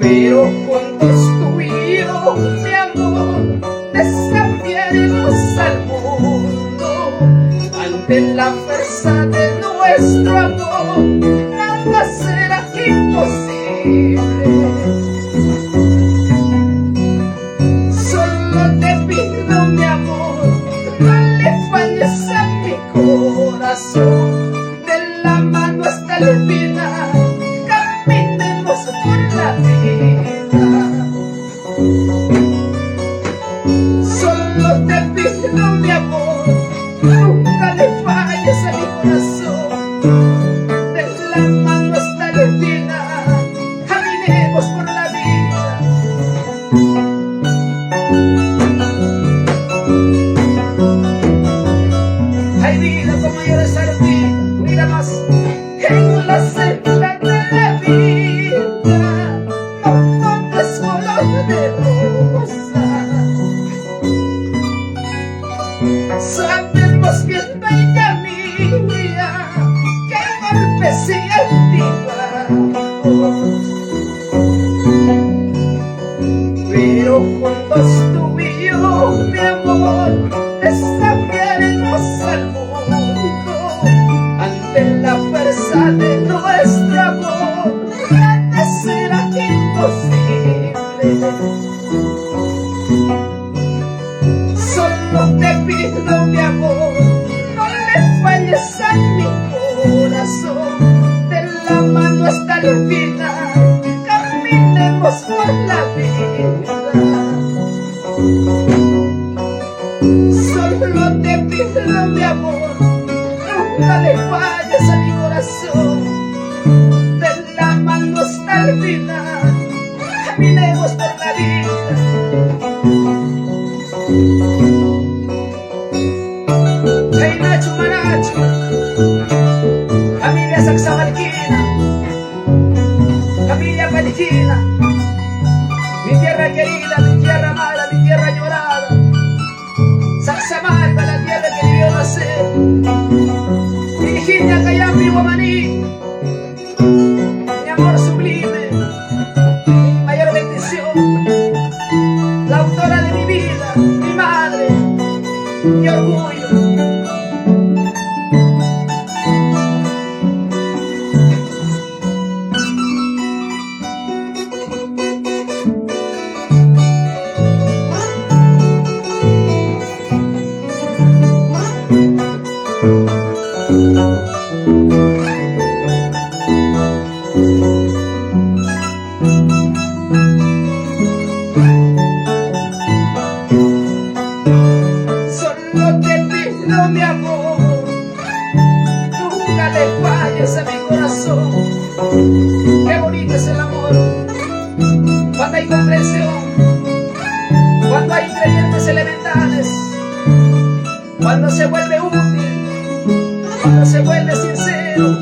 Pero juntos tú y yo, mi amor, desafiaremos al mundo. Ante la fuerza de nuestro amor, nada será imposible. Solo te pido, mi amor, no le falles a mi corazón. De la mano hasta el final, caminemos por la vida. Solo te pido, mi amor, nunca le falles a mi corazón. De la mano hasta el final, caminemos por la vida. Hay vida como yo de vida, mira más en la senda de la vida. No todo es color de rosa. Sabemos bien, bella mía, que golpes y altibajos, pero juntos tú y yo, mi amor, desafiaremos al mundo. Ante la fuerza de nuestro amor, nada será imposible. Solo te pido, mi amor, no le falles a mi corazón. De la mano hasta el final, caminemos por la vida. Solo te pido, mi amor, nunca le falles a mi corazón. De la mano hasta el final, caminemos por la vida. Hey Nacho Manacho, familia Sacsamarquina, familia Palquina, mi tierra querida, mi tierra amada, mi tierra llorada. Sacsamarca, la tierra que debió nacer. Virginia Cayambi Guamaní, mi amor sublime, mi mayor bendición, la autora de mi vida, mi madre, mi orgullo. Solo te pido, mi amor, nunca le falles a mi corazón. Qué bonito es el amor, cuando hay comprensión, cuando hay ingredientes elementales, cuando se vuelve útil, cuando se vuelve sincero,